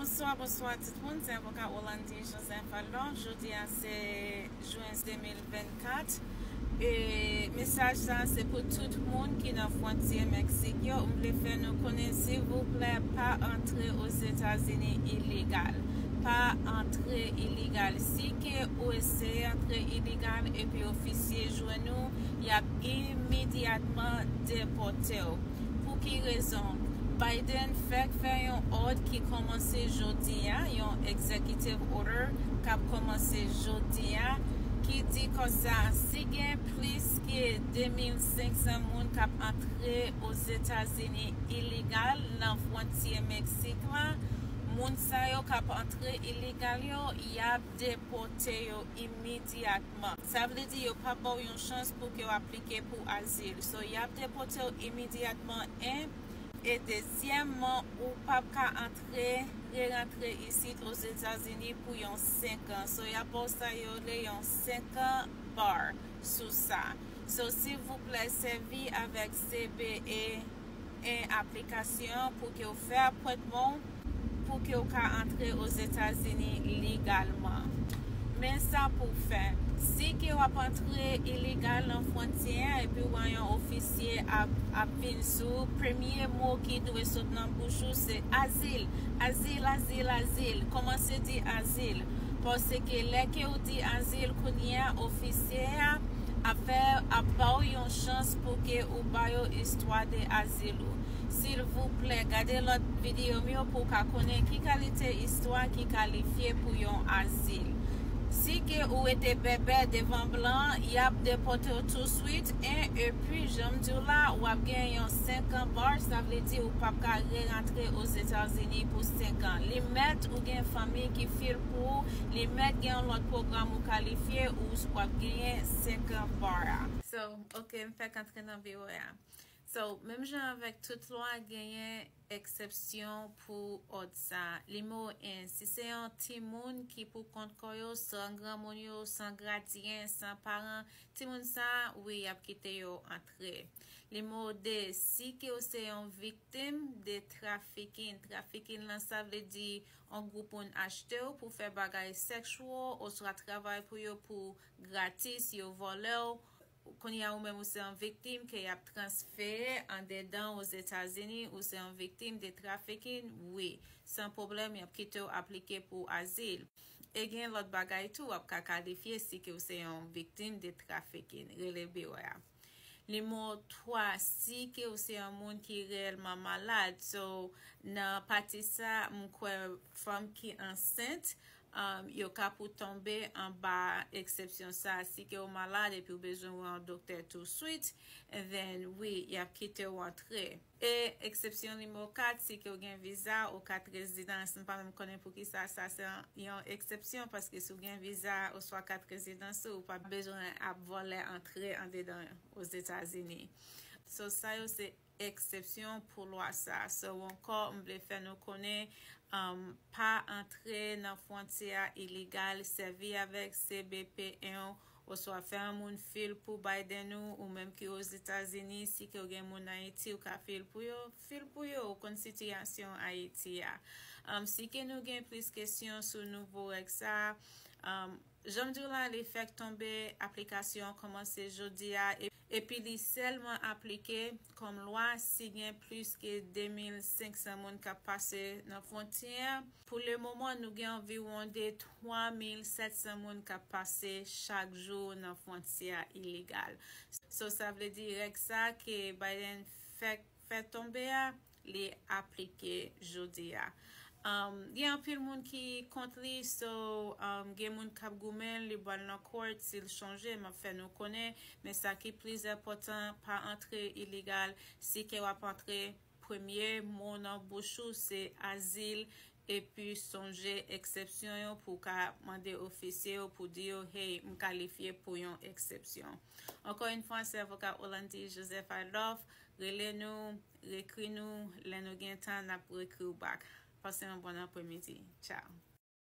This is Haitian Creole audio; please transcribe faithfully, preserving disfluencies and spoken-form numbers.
Bonswa, bonswa tout moun. Se avoka Orlandy Joseph Adolphe. Jodi a se jen de mil vennkat. E mesaj sa se pou tout moun ki nan fwontyè Meksik yo. M vle fè nou konnen, silvouplè, pa antre Ozetazini ilegal. Pa antre ilegal. Si ke ou eseye antre ilegal epi ofisye jwenn ou, y ap imedyatman depòte w. Pou ki rezon? Biden fèk fè yon òd ki kòmanse jodi a, yon executive order k ap kòmanse jodi a, ki di konsa, si gen plis ke de mil senk san moun k ap antre Ozetazini ilegal nan fwontyè Meksik la, moun sa yo k ap antre ilegal yo, y ap depòte yo imedyatman. Sa vle di yo p ap ba w yon chans pou ke w aplike pou azil. So, y ap depòte w imedyatman, en. E dezyèmman, ou p ap ka antre, re-rantre isit Ozetazini pou yon senk an. So, y ap ba w sa yo rele yon senk an bar sou sa. So, silvouplè, sèvi avèk C B A en aplikasyon pou ke w fè apwentman w pou ke w ka antre Ozetazini legalman. Men sa pou w fè. Si ke w ap antre ilegal nan fwontyè a epi w wè yon ofisye ap, ap vin sou ou, premye mo ki dwe sot nan bouch ou se azil, azil, azil, azil. Kòmanse di azil. Paske lè ke w di azil kounye a, ofisye a ap fè, ap ba w yon chans pou ke ou ba yo istwa de azil ou. Silvouplè, gade lòt videyo m yo pou w ka konnen ki kalite istwa ki kalifye pou yon azil. Si ke ou rete bèbè devan blan, y ap depòte w touswit. En, epi, jan m di w la, w ap gen yon senk an bar, sa vle di ou p ap ka re-rantre Ozetazini pou senk an. Li mèt ou gen fanmi ki fil pou ou, li mèt gen yon lòt pwogram ou kalifye, ou w ap genyen senk an bar a. So, ok, m fèk antre nan biwo a. So, menm jan avèk tout lwa, genyen eksepsyon pou òd sa. Nimewo en, si se yon timoun ki pou kont kò yo, san granmoun yo, san gadyen, san paran, timoun sa, wi, y ap kite yo antre. Nimewo de, si ke w se yon viktim de trafikin, trafikin lan, sa vle di yon gwoup moun achte w pou fè bagay sexual oswa travay pou yo pou gratis, yo vòlè w. Kounye a ou menm ou se yon viktim ke y ap transfere andedan Ozetazini, ou se yon viktim de trafikin, wi, san pwoblèm, y ap kite w aplike pou azil. E gen lòt bagay tou, w ap ka kalifye si ke w se yon viktim de trafikin. Rele biwo a. Nimewo twa, si ke w se yon moun ki reyèlman malad. So, nan pati sa, m kwè fanm ki ansent, um, yo ka pou tonbe anba eksepsyon sa. Si ke w malad epi w bezwen wè yon doktè touswit, and then, wi, y ap kite w antre. E eksepsyon nimewo kat, si ke w gen viza ou kat rezidans, m pa menm konnen poukisa sa se yon eksepsyon, paske si w gen viza oswa kat rezidans ou, ou pa bezwen ap vòlè antre andedan Ozetazini. So, sa yo se eksepsyon pou lwa sa. So, ankò, m vle fè nou konnen, um, pa antre nan fwontyè a ilegal, sèvi avèk C B P en w, oswa fè yon moun fil pou Biden ou, ou menm ki Ozetazini, si ke w gen moun Ayiti, ou ka fil pou yo, fil pou yo, ou konn sitiyasyon Ayiti a. Um, si ke nou gen plis kesyon sou nouvo règ sa, um, jan m di w la, li fèk tonbe, aplikasyon an kòmanse jodi a, e-, epi li sèlman aplike kòm lwa si gen plis ke de mil senk san moun k ap pase nan fwontyè a. Pou le moman, nou gen anviwon de twa mil sèt san moun k ap pase chak jou nan fwontyè a ilegal. So, sa vle di règ sa ke Biden fèk fè tonbe a, li aplike jodi a. Um, gen anpil moun ki kont li, so, um, gen moun k ap goumen l, li pral nan court, si l chanje, m ap fè nou konnen, men sa ki plis enpòtan, pa antre ilegal, si ke w ap antre, premye mo nan bouch ou se azil, epi sonje eksepsyon yo pou w ka mande ofisye yo pou di yo, hey, m kalifye pou yon eksepsyon. Ankò yon fwa, se avoka Orlandy Joseph Adolphe. Rele nou, ekri nou, lè nou gen tan, n ap ekri w back. Pase yon bon apremidi. Tchao.